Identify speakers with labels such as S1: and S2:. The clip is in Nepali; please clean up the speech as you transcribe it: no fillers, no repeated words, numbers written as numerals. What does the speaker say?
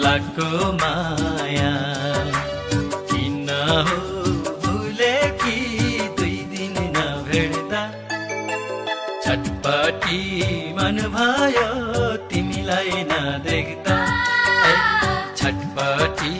S1: लाखको माया किन हो भुले कि 2 दिन नभेट्दा छटपटी मन भयो तिमीलाई नदेख्दा छटपटी